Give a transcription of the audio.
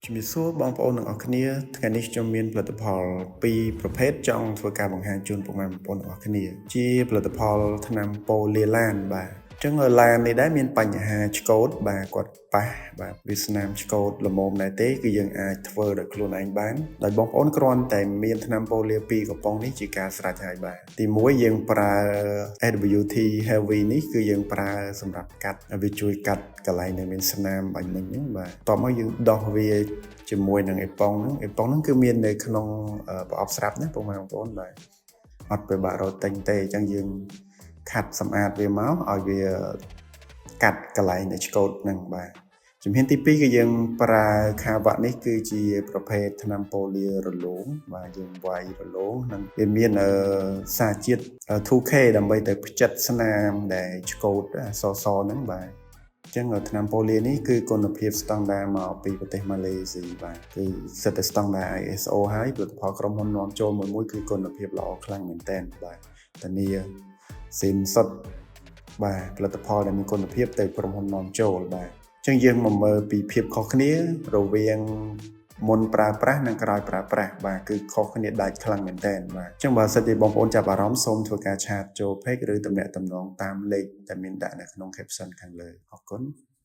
ជំរាបសួរបងប្អូនទាំងអស់គ្នាថ្ងៃនេះខ្ញុំមានផលិតផលពីរប្រភេទចង់ធ្វើការបង្ហាញជូនពុកម៉ែបងប្អូនទាំងអស់គ្នាជាផលិតផលថ្នាំប៉ូលាឡានបាទអញ្ចឹងឡាននេះដែរមានបញ្ហាឆ្កូតបាទគាត់ប៉ះបាទវាស្នាមឆ្កូតល្មមដែរទេគឺយើងអាចធ្វើដោយខ្លួនឯងបានដោយបងប្អូនគ្រាន់តែមានថ្នាំប៉ូលាពីរកំប៉ុងនេះជាការស្រេចហើយបាទទីមួយយើងប្រើ SWT Heavy នេះគឺយើងប្រើសម្រាប់កាត់វាជួយកាត់កន្លែងដែលមានស្នាមបាញ់មិញហ្នឹងបាទតោះមកយើងដោះវាជាមួយនឹងអេប៉ុងហ្នឹងអេប៉ុងហ្នឹងគឺមាននៅក្នុងប្រអប់ស្រាប់ណាពុកម៉ែបងប្អូនបាទអត់ពិបាករកទិញទេអញ្ចឹងយើងខាត់សម្អាតវាមកឲ្យវាកាត់កន្លែងដែលឆ្កូតហ្នឹងបាទជំហានទី2គឺយើងប្រើខាវៈនេះគឺជាប្រភេទថ្នាំប៉ូលារលោងបាទយើងវាយរលោងនិងវាមានសារជាតិ 2K ដើម្បីទៅផ្ចិតស្នាមដែលឆ្កូតសសហ្នឹងបាទអញ្ចឹងថ្នាំប៉ូលានេះគឺគុណភាពស្តង់ដារមកពីប្រទេសម៉ាឡេស៊ីបាទគឺសិតតែស្តង់ដារ ISO ហើយផលិតផលក្រុមហ៊ុននាំចូលមួយមួយគឺគុណភាពល្អខ្លាំងមែនទែនបាទធានាស៊ីនសុទ្ធបាទផលិតផលដែលមានគុណភាពទៅក្រុមហ៊ុននាំចូលបាទអញ្ចឹងយើងមកមើលពីភាពខុសគ្នារវាងមុនប្រើប្រាស់និងក្រោយប្រើប្រាស់បាទគឺខុសគ្នាដាច់ខ្លាំងមែនទែនបាទអញ្ចឹងបើសិនជាបងប្អូនចាប់អារម្មណ៍សូមធ្វើការ chat ចូល page ឬទំនាក់ទំនងតាមលេខដែលមានដាក់នៅក្នុង caption ខាងលើអរគុណ។